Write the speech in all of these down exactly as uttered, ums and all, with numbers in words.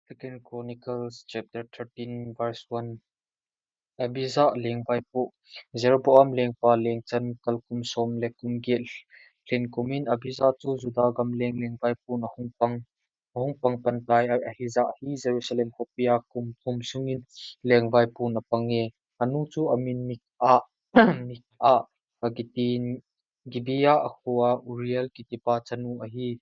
Second Chronicles chapter thirteen, verse one. Abijah lengvaipoh. Jeroboam lengpa lengchan kalkum som le kum get lhin kumin Abijah chu Judah gam leng lengvaipon ahung pang, ahung pang pan tai. A, ahijah hi Jerusalem khopia kum thum sungin lengvaipon apang e. Anu chu amin Mik-, a, Mik-, a, akitin Gibeah a khoa Uriel kitipa chanu ahi.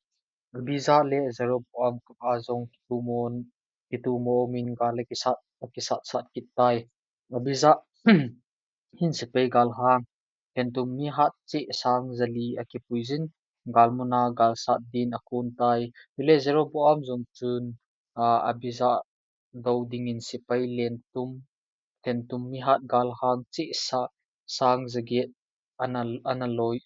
Abijah le Jeroboam kah a jong kitumo, kitumo umin gal akisat, akisat sat kit tai. Abijah hin sepai galhang lhentum mihat cheh sang jali akipuijin galmuna galsat din akon tai. Chule Jeroboam jong chun, a, Abijah do dingin sepai lhentum, lhentum mihat galhang cheh sa, sang jaget ana, ana loi,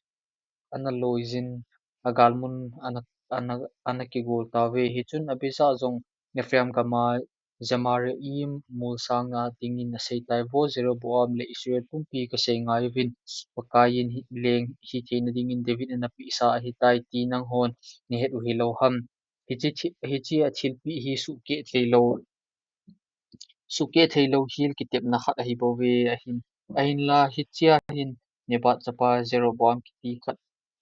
ana loijin agalmun ana, ana, ana kigol tauve. Hichun Abijah jong Ephraim gama Zemaraim molsang a dingin asei tai. Vo Jeroboam le Israel pumpi kasei ngai uvin, Pakaiyin hi, leng hitheina dingin David ana pehsa ahitai ti nanghon nahet u hilou ham? Hiche thi-, hiche a thilpeh hi suhkeh theilou, suhkeh theilou hil kitepna khat ahibouve ahin. Ahinla hichea hin Nebat chapa Jeroboam kiti khat,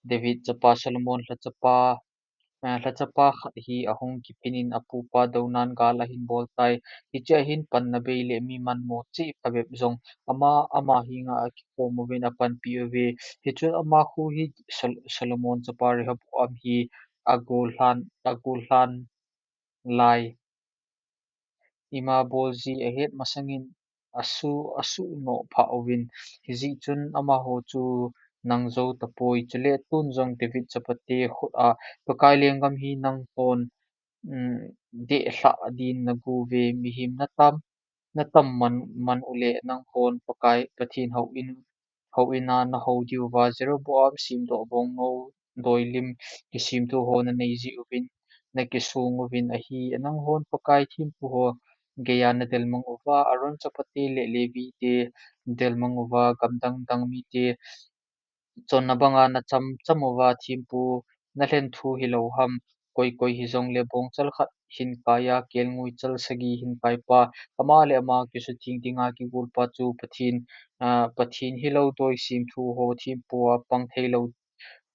David chapa Solomon lhachapa, eh, lhachapa khat hi ahung kiphin in apupa donan gal ahin bol tai. Hichea hin panna bei le mi manmo cheh phabep jong ama, ama henga akikhom uvin apanpi uve. Hichun ama khu hi Sol-, Solomon chapa Rehoboam hi agol lhan, agol lhan lai ima bolji ahet masangin asu, asuhnoh phah uvin. Hijeh chun amaho chu nang jou tapoi. Chule tun jong David chapate khut a Pakai lenggam hi nanghon, um, dehlhah din nago uve. Mihem natam, natam man, man uleh nanghon Pakai Pathen houin, houin a nahou diuva Jeroboam semdoh bongnou doilim kisemthu ho nanei jeh uvin, nakisong uvin ahi. Nanghon Pakai thempu ho geiya nadelmang uva, Aaron chapate le Levi te delmang uva, gamdang dang mite chonna banga nacham cham uva thempu nalhen thu hilou ham? Koi koi hijongle bongchal khat hin kaiya kelngoi chal sagi hin kaipa, ama le ama kisutheng dinga kigolpa chu Pathen, ah, Pathen hilou doi semthu ho thempu a pang theilou,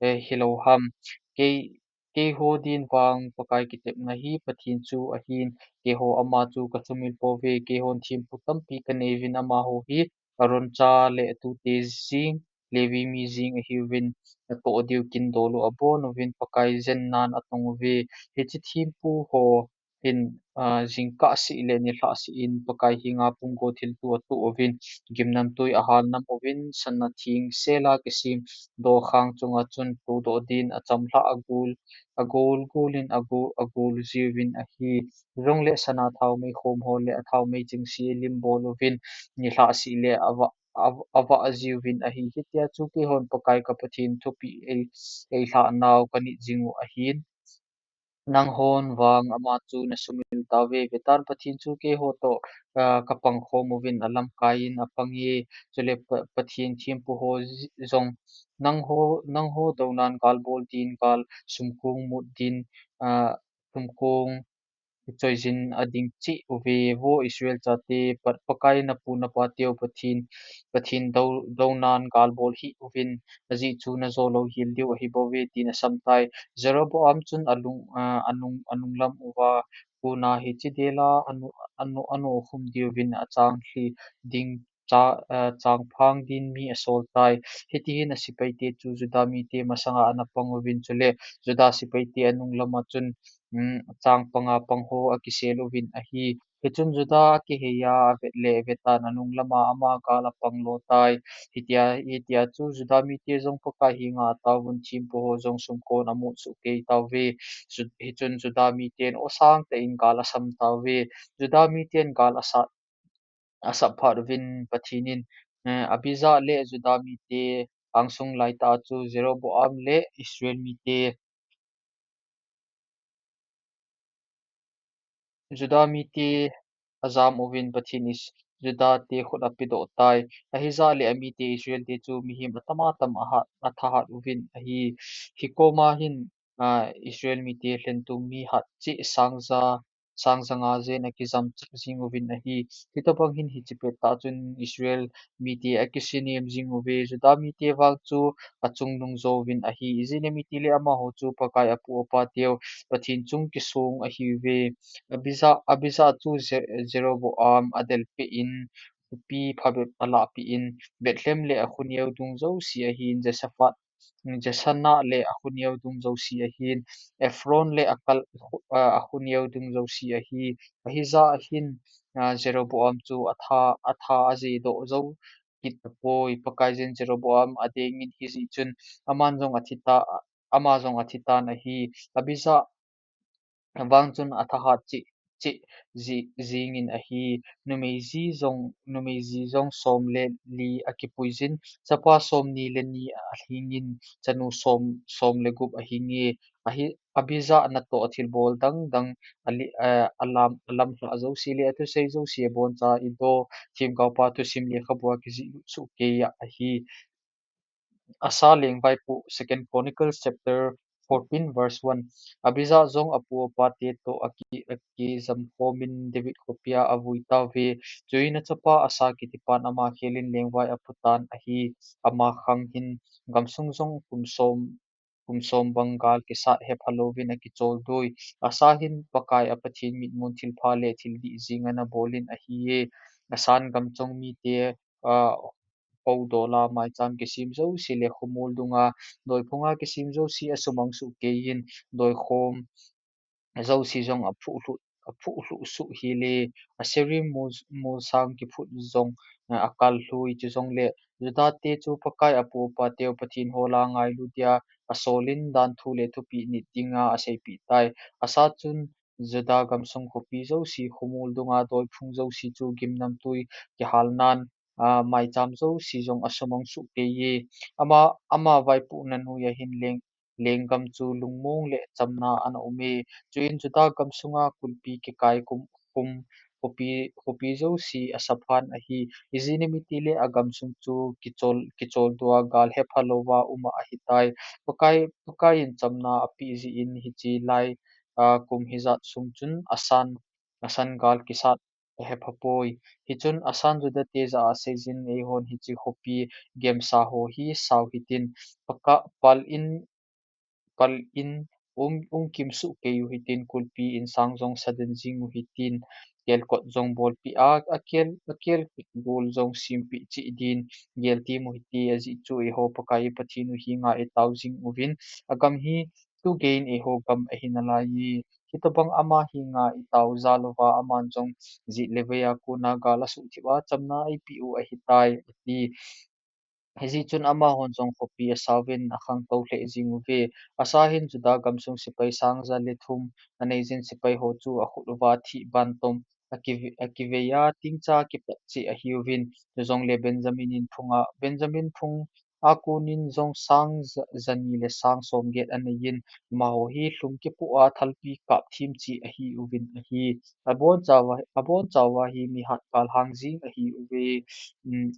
eh, hilou ham? Kei, keiho din vang Pakai kitepna hi Pathen chu ahin, keiho ama chu kasumil pouve. Keihon thempu tampi kanei uvin amaho hi Aaron cha le atute jeng, Levi mi jeng ahiuvin, atoh diu kindol u abon uvin Pakai jennan atong uve. Hiche thempu ho hin, ah, jingkah seh le nilhah seh in Pakai henga pumgo thilto atoh uvin, gimnamtui ahal nam uvin, sana theng sela kisem dokhang chunga chun todoh din achamlhah agol, agol gol in agol, agol jiuvin ahi. Jongle sana thaomei khom ho le athaomei chingse lim bol uvin, nilhah seh le avah, avah, avah jiuvin ahi. Hitia chu keihon Pakai ka Pathen thupeh ei, eilhah nau kanit jing u ahin. Nanghon vang ama chu nasumil tauve. Vetan, Pathen chu keiho toh, ah, kapang khom uvin alamkai in apang e. Chule Pa-, Pathen thempu ho ji-, jong nangho, nangho donan galbol din, gal sumkong mut din, ah, sumkong choijin ading cheh uve. Vo Israel chate, Pa-, Pakai napu napateu Pathen, Pathen do, donan galbol hih uvin, ajeh chu najou lou hel diu ahibouve, tin asam tai. Jeroboam chun alung, ah, anung, anung lam uva, kona hiche dela anu, anu, anu khum diuvin achang lhi ding cha-, ah, changphang din mi asol tai. Hitihin asepaite chu Judah mite masanga ana pang uvin, chule Judah sepaite anung lama chun, um, changpanga pang ho akisel uvin ahi. Hichun Judah akihei a avet le vetan anung lama ama gal apang lo tai. Hitia, hitia chu Judah mite jong Pakai henga ataovun, thempu ho jong sumkon amut soh kei tauve. Ju-, hichun Judah miten osang tah in gal asam tauve. Judah miten gal asa, asap phat uvin Pathen in, eh, Abijah le Judah mite angsung laitah a chu Jeroboam le Israel mite, Judah mite ajam uvin Pathen in Judah te khut a apedoh tai. Ahijah le amite Israel te chu mihem atam atam ahat, athahat uvin ahi. Hikoma hin, ah, Israel mite lhentum mihat cheh sang ja, sang janga jen akijam chak jing uvin ahi. Hitobang hin hiche pettah chun Israel mite akisinem jing uve, Juda mite vang chu achungnung jo uvin ahi. Ijeh inem itile amaho chu Pakai apu apateu Pathen chung kisong ahiuve. Abijah, Abijah chu Je-, Jeroboam adelpeh in, khopi phabep alahpeh in, Bethlehem le akhoneo dung jouse ahin, Josaphat, Jeshanah le akhoneo dung jouse ahin, Ephron le akal, ah, akhoneo dung jouse ahi. Ahijeh hin, ah, Jeroboam chu atha, atha ajedoh jou kit tapoi. Pakaiyin Jeroboam adengin hijeh chun aman jong athi ta, ama jong athi tan ahi. Abijah vang chun athahat cheh, cheh ji, jingin ahi. Numei ji jong, numei ji jong som le li akipuiyin, chapa somni le ni alhingin, chanu som, som le gup ahinge. Ahi, Abijah natoh thilbol dang dang ali, eh, alam, alamlhah jouse le athusei jouse aboncha Edo themgaopa thusim lekhabua kijih sohkeiya ahi. Asa lengvaipoh, Second Chronicles chapter fourteen verse one. Abijah jong apu apate toh aki, akijam khomin David khopia avui tauve. Chuin achapa Asa kitipan ama khelin lengvai aphutan ahi. Ama khang hin gamsung jong kum som, kum som bang gal kisat hepha louvin akicholdoi. Asa hin Pakai a Pathen mitmun thilpha le thildih jing ana bolin ahiye. Asan gamchong mite, ah, Poudola maicham kisem jouse le khomol dunga doiphunga kisem jouse asumang sohkeiyin, doikhom jouse jong aphuhlhuh, aphuhlhuh soh hile, Asherim mol, molsang kiphut jong, eh, akalhlui. Chujongle Juda te chu Pakai apu apateu Pathen hola ngailu dia asolin dan thu le thupeh nit dinga aseipeh tai. Asa chun Juda gamsung khopi jouse, khomol dunga doiphung jouse chu gimnamtui kihalnan, ah, maicham jouse jong asumang sohkeiye. Ama, ama vaipohna noiya hin leng, lenggam chu lungmong le chamna ana ume. Chuin Juda gamsunga kulpi kikai kum, kum khopi, khopi jouse asaphan ahi. Ijeh inem itile agamsung chu kichol, kicholdua gal hepha louva uma ahitai. Pakai, Pakaiyin chamna apeh jeh in hiche lai, ah, kum hijat sung chun Asan, Asan gal kisat ahepha poi. Hichun Asan Juda te jah a aseiyin, eihon hiche khopi gemsa ho hi sao hitin, Pakai, pal in, pal in um, um kim sohkei u hitin, kulpi insang jong saden jing u hitin, kelkot jong bolpeh a, akel, akelkot gol jong sempeh cheh din, geltem u hite, ajeh chu eiho Pakai i Pathen u henga itao jing uvin, agam hi tugeiyin eiho gam ahi nalaiye. Hitobang ama henga itao jal uva aman jong jit le veiya kona gal asuhthip a chamna eipeh u ahitai, ati. Hijeh chun amahon jong khopi asaovin akhangtou lheh jing uve. Asa hin Juda gamsung sepai sang ja le thum aneiyin, sepai ho chu akhut uva thih bantom akive, akivei a, tingcha kipat cheh ahiuvin. Chujongle Benjamin in phunga, Benjamin phung a konin jong sang ja, jani le sang somget aneiyin, amaho hi lhum kipoh a thalpi kap them cheh ahiuvin ahi. Abonchauva, abonchauva hi mihat galhang jing ahiuve. Um,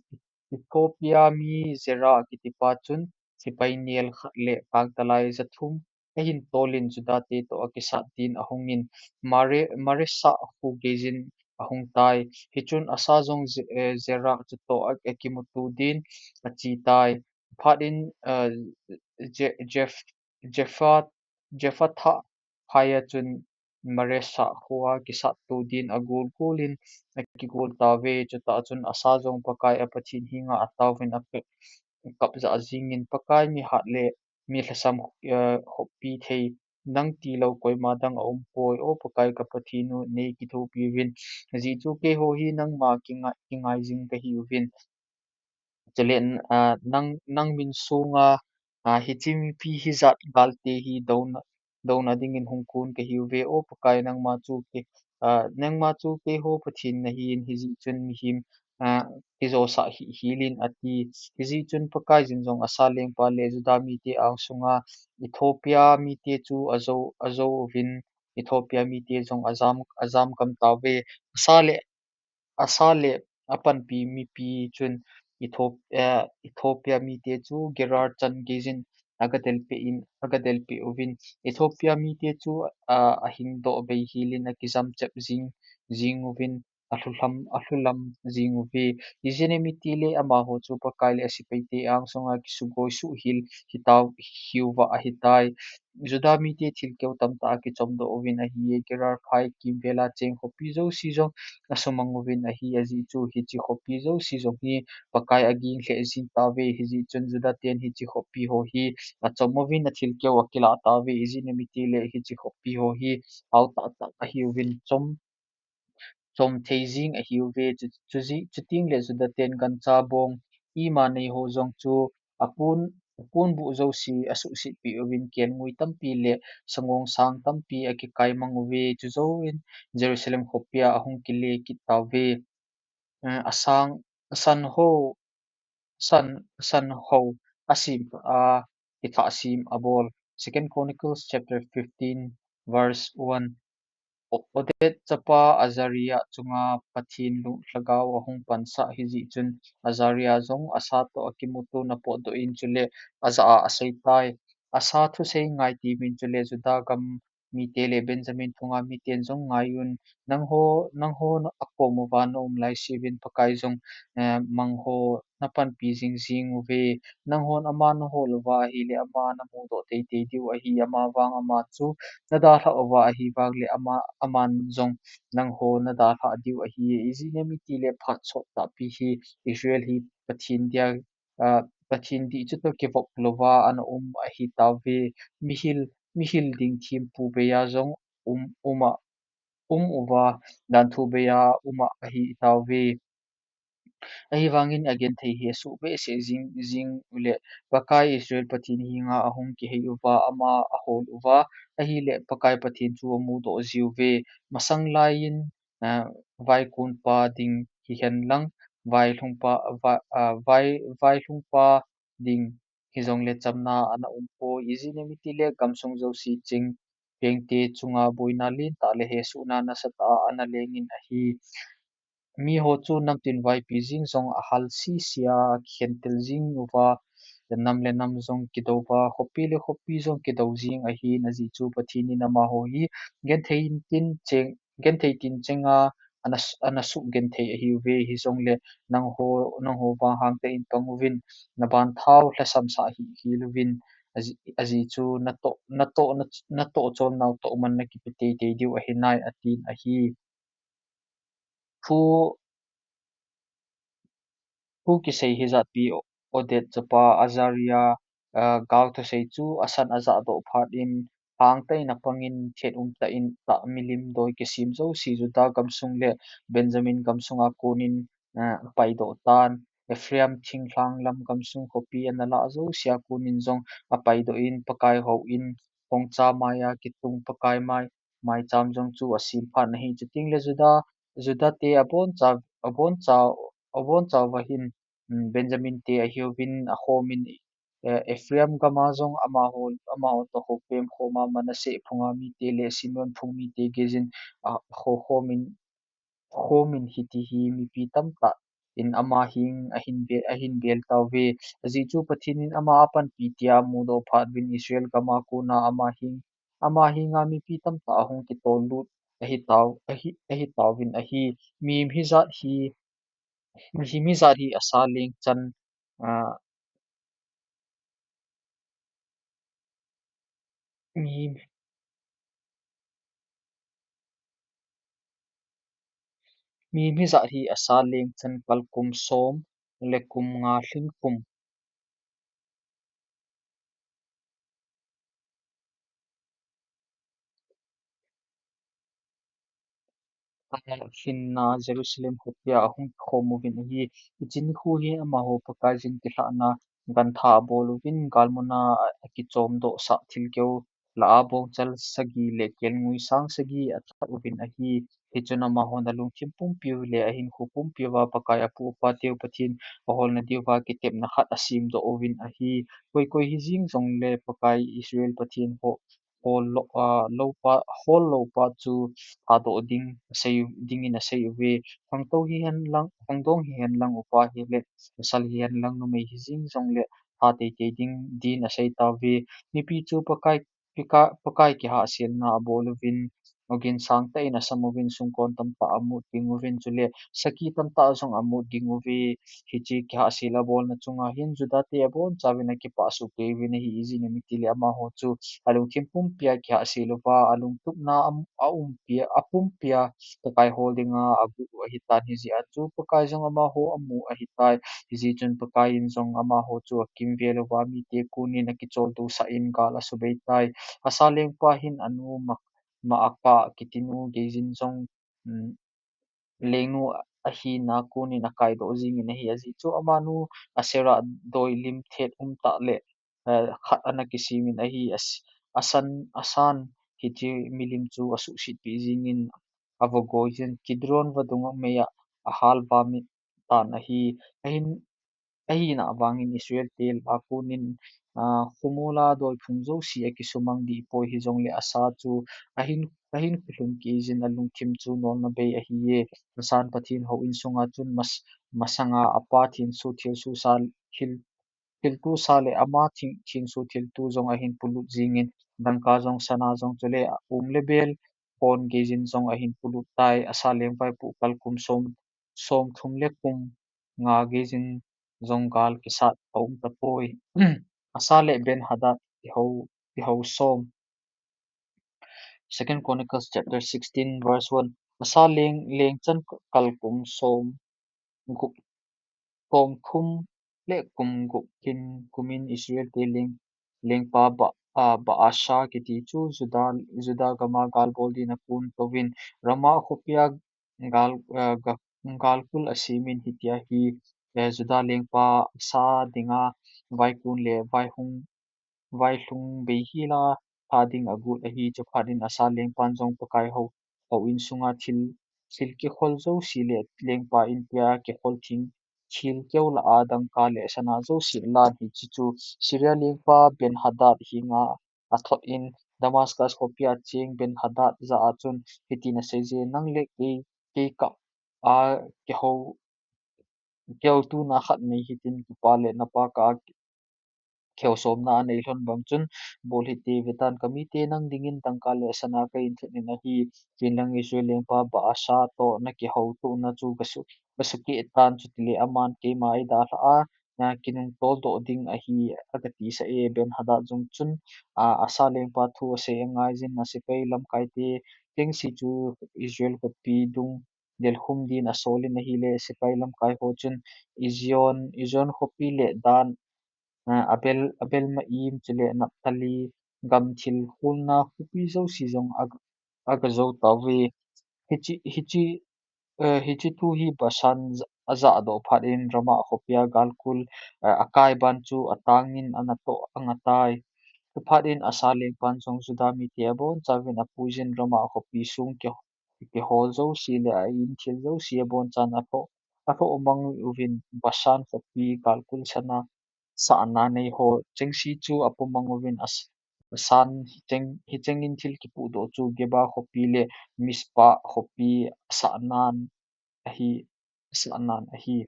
Ethiopia mi Zerah kitipa chun sepai nel khat le kangtalai ja thum ahin tolin Juda te toh akisat din ahungin Mare-, Maresah kho geiyin ahung tai. Hichun Asa jong Ze-, eh, Zerah chutoh a, akimuto din ache tai. Phat in, eh, Je-, Jeph-, Jephat-, Jephathah phaiya chun Maresah khoa kisatto din agolgol in akigol tauve. Chutah chun Asa jong Pakai a Pathen henga ataovin akap, akap jah jingin, Pakai, mihat le mi lhasam, eh, khoppi thei nang tilou koima dang aumpoi. O Pakai ka Pathen u, nei kithopiuvin. Ajeh chu keiho hi nangma kingai, kingai jing kahiuvin. Chule, ah, nang, nang min sunga, ah, hiche mipi hijat galte hi douna, douna dingin hung kon kahiuve. O Pakai, nangma chu kei, ah, nangma chu keiho Pathen nahin, hijeh chun mihem, ah, kijosah hih hel in, ati. Hijeh chun Pakaiyin jong Asa lengpa le Juda mite angsunga Ethiopia mite chu ajou, ajou uvin, Ethiopia mite jong ajam, ajam gam tauve. Asa le Asa le apanpi mipi chun Ethio-, eh, Ethiopia mite chu Gerar chan geiyin, agadelpeh in, agadelpeh uvin. Ethiopia mite chu, a, ahingdoh beihel in akijam chep jing, jing uvin, alhulam, alhulam jing uve. Ijeh inem itile amaho chu Pakai le asepaite angsunga kisugoi suhhel hitau, hiuva ahitai. Juda mite thilkeu tamtah akichomdoh uvin ahi, Gerar phai kimvela cheng khopi jouse jong asumang uvin ahi, ajeh chu hiche khopi jouse jong hi Pakai aging lheh jing tauve, hijeh chun Juda ten hiche khopi ho hi achom uvin athilkeu akilah tauve, ijeh inem itile hiche khopi ho hi hao tahtah ahiuvin chom, chom thei jing ahiuve, chu, chuji, chutengle Juda ten gancha bong ima nei ho jong chu apon, aponbuh jouse asuhsetpeh uvin kelngoi tampi le sangongsang tampi akikaimang uve, chujouvin Jerusalem khopia ahung kile kit tauve. Eh, asang, asan ho, san, asan ho asem a, kithah sem abol. Second Chronicles chapter fifteen, verse one. O-, Oded chapa Azariah chunga Pathen lung lhagao ahung pansah hijeh chun Azariah jong Asa toh akimuto in apotdoh in chule ajah a aseitai. Asa thusei ngaiti uvin chule Juda gam mite le Benjamin phunga miten jong ngai un, nangho, nangho akom uva naum laiseuva Pakai jong, eh, mangho napanpi jingjing uve, nanghon ama nahol uva ahile ama namudoh teitei diu ahi, amavang ama chu nadalhah uva ahivang le ama, aman jong nangho nadalhah diu ahi, ijeh inem itile phat sot tahpi hi Israel hi Pathen dia, ah, Pathen dih chutoh kivop louva ana um ahitauve, mihil, mihil ding thempu beiya jong um, uma, um uva, danthu beiya uma ahitauve. Ahivangin agenthei hi asuh behseh jing, jing uleh, Pakai Israel Pathen henga ahung kihei uva, ama ahol uva, ahile Pakai Pathen chu amudoh jiuve. Masang laiyin, ah, vaikunpa ding hihen lang, vailhungpa, vai, ah, vai, vailhungpa ding hijongle chamna ana umpoi, ijeh inem itile gamsung jouse cheng pengte chunga boina lentah le hesohna nasatah a ana lengin ahi. Miho chu namtin vaipi jeng jong ahal sese a, akikhentel jeng uva, nam le nam jong kidou uva, khopi le khopi jong kidou jeng ahin, ajeh chu Pathen in amaho hi genthei tin cheng, genthei tin chenga ana s-, ana sugenthei ahiuve, hijongle nangho, nangho vang hangtah in pang uvin, naban thao lhasam sah hih hel uvin, ajeh, ajeh chu natoh, natoh, na, natoh cholnau toh man nakipe teitei diu ahinai, atin ahi. Thu, thu kisei hijatpi Oded chapa Azariah, ah, gaothusei chu asan ajahdoh phat in, hangtah in apangin, thet umtah in, tah milim doi kisem jouse Juda gamsung le Benjamin gamsunga konin, ah, apaidoh tan. Ephraim thinglhang lam gamsung khopi analah jousea konin jong apaidoh in, Pakai houin, kongcha maiya kitung Pakai mai, maicham jong chu asem phat ahi. Chutengle Juda, Juda te aboncha, aboncha, aboncha uva hin, um, Benjamin te ahiuvin akhomin, eh, Ephraim gama jong amaho, amaho toh khopem khoma Manasseh phunga mite le Simeon phung mite geijin, ah, akho khomin, khomin hiti hi mipi tamtah in ama heng ahin ve-, ahin vel tauve. Ajeh chu Pathen in ama apanpi tia amudoh phat uvin Israel gama kona ama heng, ama henga mipi tamtah ahung kitollut ahitau, ahi, ahitauvin ahi. Mihem hijat hi, mihem hijat hi asa leng chan, ah, mihem, mihem hijat hi asa leng chan kal kum som le kum nga lhing kum. Hinna Jerusalem khopia ahung kikhom uvin ahi. Hiche nikho hi amaho Pakaiyin kilhahna gantha abol uvin, galmuna akichomdoh sah thilkeu lah a bongchal sagi le kelngoi sang sagi athat uvin ahi. Hichun amahon alungthim pumpiu le ahinkho pumpiuva Pakai apu apateu Pathen aholna diuva kitepna khat asemdoh uvin ahi. Koi koi hijeng jongle Pakai Israel Pathen ho hol lou, ah, loupa, hol loupa chu thadoh ding asei, dingin asei uve. Khangtou hihen lang, khangdong hihen lang upa hile, pasal hihen lang numei hijeng jongle, atha teitei ding din asei tauve. Mipi chu Pakai, Pika-, Pakai kihahselna abol uvin, ogin sangtah in asam uvin, sungkon tamtah amut ging uvin, chule sakhi tamtah jong amut ging uve. Hiche kihahsel abolna chunga hin Juda te abonchauvin akipah soh kei uvin ahi, ijeh inem itile amaho chu alungthim pumpia kihahsel uva, alungtupna am-, aumpia, apumpia Pakai hol dinga agu ahitan, hijeh a chu Pakai jong amaho amu ahitai. Hijeh chun Pakai in jong amaho chu akimvel uva, mite konin akicholdo sah in gal asubei tai. Asa lengpa hin anu Ma-, Maaka kitinu geijin jong, um, lengnu ahina konin akaidoh jingin ahi, ajeh chu amanu Asera doi lim thet umtah le, eh, khat ana kisemin ahi, as-, asan, asan hiche milim chu asuhsetpeh jingin avogoijin Kidron vadung meiya ahal vamin tan ahi. Ahin, ahinavangin Israel te lah a konin, ah, khomola doi phung jouse akisumang dehpoi, hijongle Asa chu ahin, ahin kholhung keijin alungthim chu nolna bei ahiye. Asan Pathen houin sunga chun mas-, masanga apa thenso thilsosa, thil, thiltosa le ama theng-, thengso thilto jong ahin polut jingin, dangka jong sana jong chule um le bel hon geijin jong ahin polut tai. Asa lengpa ipu kal kum som, somthum le kum nga geijin jong gal kisat aum tapoi. Asa le Ben-hadad ihou, ihou som. Second Chronicles chapter sixteen verse one. Asa leng, lengchan kal kum som gup, somthum le kum gup kin kumin Israel te leng, lengpa Ba-, ah, Baasha kiti chu Juda, Juda gama gal bol din akon touvin Ramah khopia gal, ah, ga-, galkul asemin hitia hi, eh, Juda lengpa Asa dinga vaikun le vaihung, vailhung beihela tha ding agot ahi. Chuphat in Asa lengpan jong Pakai hou, houin sunga thil, thil kikhol jouse le lengpa inpia kikhol thil, thil keu lah a dangka le sana jouse alan, hiche chu Syria lengpa Ben-hadad henga athot in Damascus khopia cheng Ben-hadad jah a chun hitin aseije, nang le kei, kei kah a kihou, kihoutona khat nei hitin, kipa le napa kah a kihou somna anei lhon bang chun, bol hite, vetan, kamite nang dingin dangka le sana kahin thot in ahi. Ken lang Israel lengpa Baasha toh nakihoutona chu kasu, kasukeh tan, chutile aman keima eidalhah a, ah, kinungtol doh ding ahi, agatisah e. Ben-hadad jong chun, ah, Asa lengpa thu asei angaijin, asepai lamkaite chengse chu Israel khopi dung delkhum din asolin ahile, sepai lamkai ho chun Ezion, Ezion khopi le Dan, ah, Abel, Abel-maim chule Naphtali gamthil kholna khopi jouse jong aga, agajou tauve. Hiche, hiche, eh, hiche thu hi Baashan ja-, ajahdoh phat in Ramah khopia galkul, eh, akai ban chu atangin anatoh angatai. Chuphat in Asa lengpan jong Juda mite abonchauvin apuijin Ramah khopi sung ki, kihol jouse le a in thil jouse abonchan athoh, athoh mang uvin Baashan khopi galkul sana sahna nei ho chengse chu apo mang uvin As-, Baashan hicheng, hichengin thil kipudoh chu Geba khopi le Mizpa khopi asahnan ahi, asahnan ahi.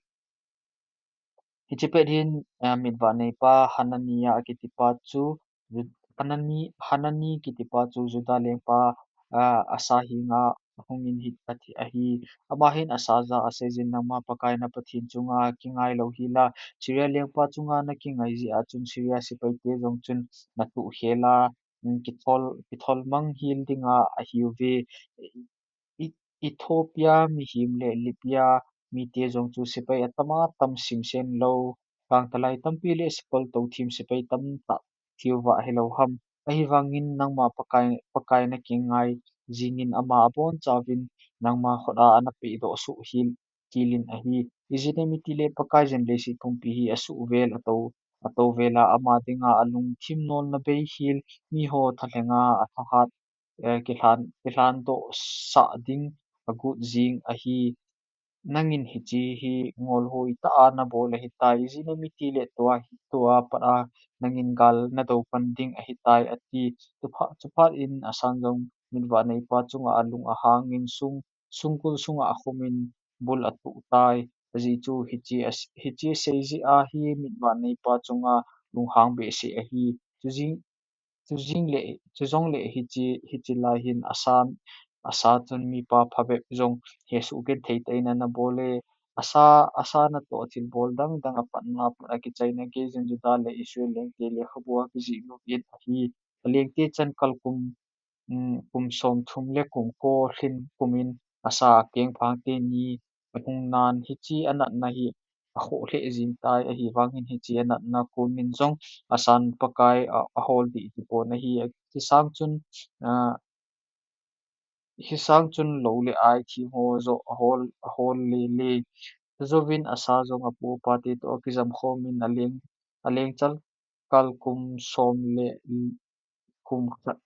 Hiche pet hin, ah, mitvah neipa Hananiah kitipa chu, Ju-, Hanani, Hanani kitipa chu Juda lengpa, ah, Asa henga ahungin hi, ati ahi. Ama hin Asa jah a aseijin, nangma Pakai na Pathen chunga kingai louhela, Syria lengpa chunga nakingai jeh a chun Syria sepaite jong chun natoh khel a, um, kithol, kithol mang hel dinga ahiuve. I, Ethiopia mihem le Libya mite jong chu sepai atam atam simsen lou, gangtalai tampi le sapol touthem sepai tamtah thiu va hilou ham. Ahivangin nangma Pakai, Pakai nakingai jingin ama abonchauvin nangma khut a ana pehdoh soh hel, helin ahi. Ijeh inem itile Pakaiyin leiset pumpi hi asuhvel, atou, atouvel a ama dinga alungthim nolna bei hel, miho thalhenga athahat, eh, kilhan, kilhandoh sah ding agot jing ahi. Nangin hiche hi ngolhoi tah a nabol ahitai, ijeh inem itile tua hi, tua pat a nangin gal nadou pan ding ahitai, ati. Chuphat, chuphat in Asan jong mitvah neipa chunga alung ahangin sung, sungkul sunga akhumin bul atuh tai. Ajeh chu hiche a, hiche asei jeh a hi mitvah neipa chunga lunghang behseh ahi. Chujing, chujing le, chujongle hiche, hiche lai hin Asa, Asa chun mipa phabep jong hesoh genthei tah in ana bol e. Asa, Asa natoh thilbol dang dang apatna apat akichaina geiyin Judah le Israel lengte lekhabua kijih louvin ahi. Alengte chan kal kum, um, kum somthum le kum ko lhin kumin Asa akengphang teni ahung nan hiche anatna hi akhoh lheh jing tai, ahivangin hiche anatna konin jong Asan Pakai a, ahol dih dih pon ahi. Hisang chun, ah, hisang chun lou le ai themho joh ahol, ahol lele. Chujouvin Asa jong apu apate toh akijam khomin aleng, alengchal kal kum som le kum khat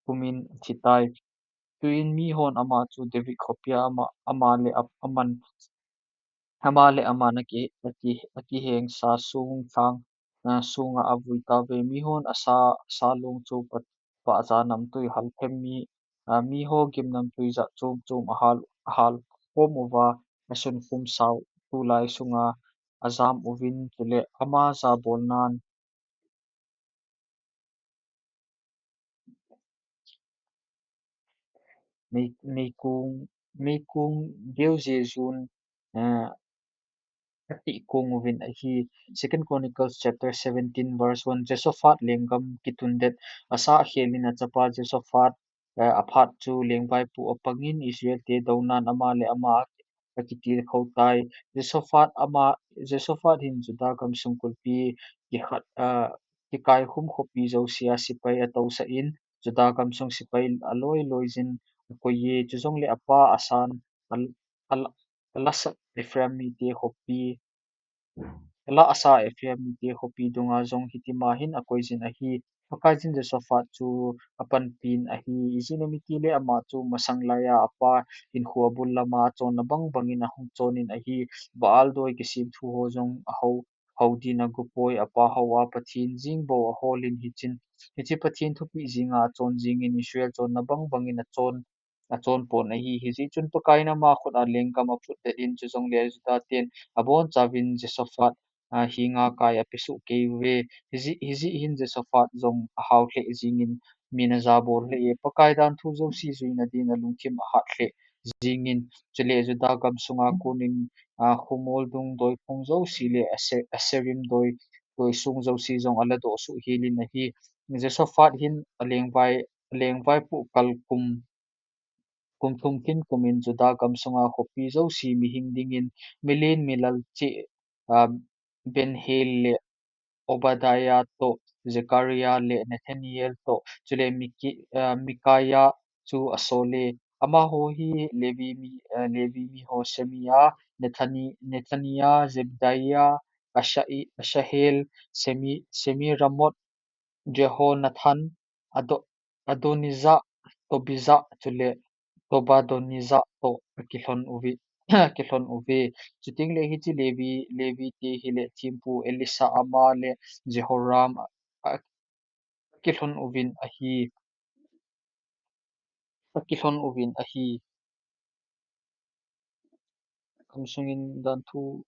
kumin athi tai. Chuin mihon ama chu David khopia ama, ama le ap-, aman, ama le aman aki, aki, akihengsa sung thang, ah, sunga avui tauve. Mihon Asa, Asa long chu pa, pahcha namtui halthem mi, ah, miho gimnamtui jat chom chom ahal, ahal khom uva, asunkhum sao tulai sunga ajam uvin, chule ama jabolnan mei, meikong, meikong deuh jejun, eh, atih kong uvin ahi. Second Chronicles chapter seventeen verse one, Jehoshaphat lenggam kitundet, Asa akhel in achapa Jehoshaphat, eh, aphat chu lengvaipo apangin Israel te dounan ama le ama akitilkhou tai. Jehoshaphat ama, Jehoshaphat hin Judah gamsung kulpi kikhat, ah, kikaikhum khopi jousea sepai atousah in, Judah gamsung sepai aloi loijin akoiye, chujongle apa Asan, al-, al-, alasah Ephraim mite khopi, alasah Ephraim mite khopi dunga jong hitima hin akoijin ahi. Pakaiyin Jehoshaphat chu apanpin ahi. Ijeh inem itile ama chu masang laiya apa hinkho abul lama achonna bang bangin ahung chonin ahi. Baal doi kisim thu ho jong ahou, hou din agopoi, apa hou a Pathen jing bou aholin hichun, hiche Pathen thupeh jinga achon jingin Israel chonna bang bangin achon, achon pon ahi. Hijeh chun Pakaiyin ama khut a lenggam aphutdet in, chujongle Judah ten abonchauvin Jehoshaphat, ah, henga kai apesoh kei uve. Hijeh, hijeh hin Jehoshaphat jong ahao lheh jingin min ajabol lheh e, Pakai danthu jouse juina din alungthim ahat lheh jingin, chule Judah gamsunga konin, ah, khomol dung doiphung jouse le Ase-, Asherim doi, doisung jouse jong aladoh suh helin ahi. Jehoshaphat hin alengvai, alengvaipo kal kum, kum thum lhin kumin Judah gamsunga khopi jouse mihem dingin milen milal cheh, ah, Benhail le Obadiah toh, Zechariah le Nethanel toh, chule Miki-, ah, Micaiah chu asol e. Amaho hi Levi mi, ah, Levi miho Shemaiah, Nethani-, Nethaniah, Zebadiah, Ashai-, Asahel, Shemi-, Shemiramoth, Jehonathan, Ado-, Adonijah, Tobijah, chule Tobadonijah toh akilhon uve, akilhon uve. Chuteng le hiche Levi, Levi te hile thempu Elisama le Jehoram a, a, akilhon uvin ahi, akilhon uvin ahi. Gamsungin danthu,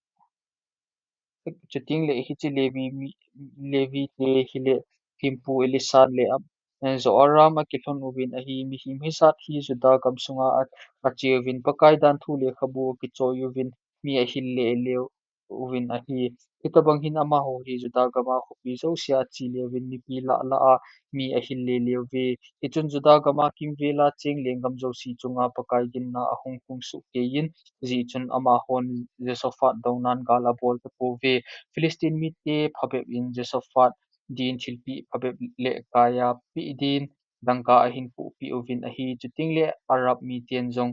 chuteng le hiche Levi mi, Levi te hile thempu Elisama le am, eh, Jehoram akilhon uvin ahi. Mihem hisat hi Judah gamsunga a, ache uvin Pakai danthu lekhabu akichoi uvin mi ahil lele uvin ahi. Hitobang hin amaho hi Judah gama khopi jousea ache leuvin mipi lah lah a mi ahil lele uve. Hichun Judah gama kimvela cheng lenggam jouse chunga Pakai ginna ahung hung soh keiyin, hijeh chun amahon Jehoshaphat dounan gal abol tapouve. Philistine mite phabep in Jehoshaphat din thilpeh phabep le kaija peh din dangka ahin pohpeh uvin ahi. Chuteng le Arab miten jong,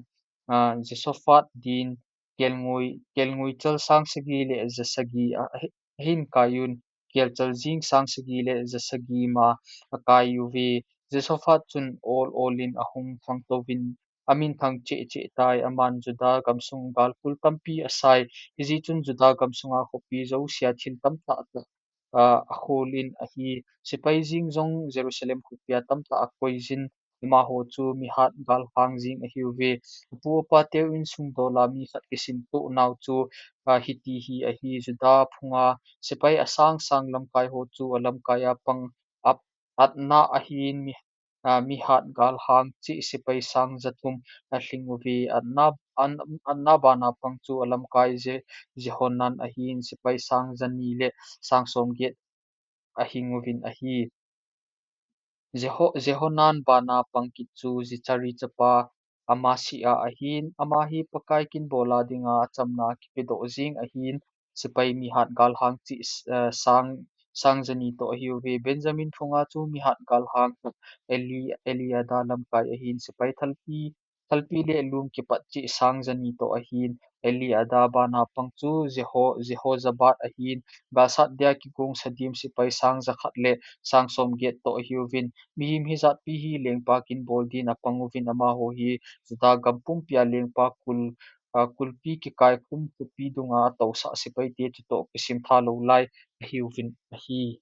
ah, Jehoshaphat din kelngoi, kelngoi chal sang sagi le ja sagi a, ahi, ahin kai un, kelchal jing sang sagi le ja sagi ma akai uve. Jehoshaphat chun ol ol in ahung thang touvin, amin thang cheh cheh tai, aman Judah gamsung galkul tampi asai. Hijeh chun Judah gamsunga khopi jousea thil tamtah tah, ah, akhol in ahi. Sepai jing jong Jerusalem khopia tamtah akoijin, amaho chu mihat galhang jing ahiuve. Apu apateu insung dola mi khat kisimtoh nau chu, a, hiti hi ahi, Juda phunga sepai asang sang lamkai ho chu alamkai a pang ap, Adna ahin mi, a, mihat galhang cheh sepai sang jathum alhing uve. Adna, an, Adna bana pang chu alamkai Je, Jehonan ahin sepai sang jani le sang somget ahing uvin ahi. Jeho-, Jehonan bana pang kit chu Zichari chapa Amasia ahin, ama hi Pakai kin bola dinga achamna kipedoh jing ahin, sepai mihat galhang cheh, eh, sang, sang jani toh ahiuve. Benjamin phunga chu mihat galhang Eli, Eliada lamkai ahin, sepai thalpi, thalpi le lum kipat cheh sang jani toh ahin, Eliada bana pang chu Jeho-, Jehozabad ahin, galsat dia kigong sadim sepai sang jakhat le sang somget toh ahiuvin. Mihem hijatpi hi lengpa kin bol din apang uvin, amaho hi Juda gam pumpia lengpa kul, a, kulpi kikai khum khopi dunga atousah sepaite chutoh kisim tha lou lai ahiuvin ahi.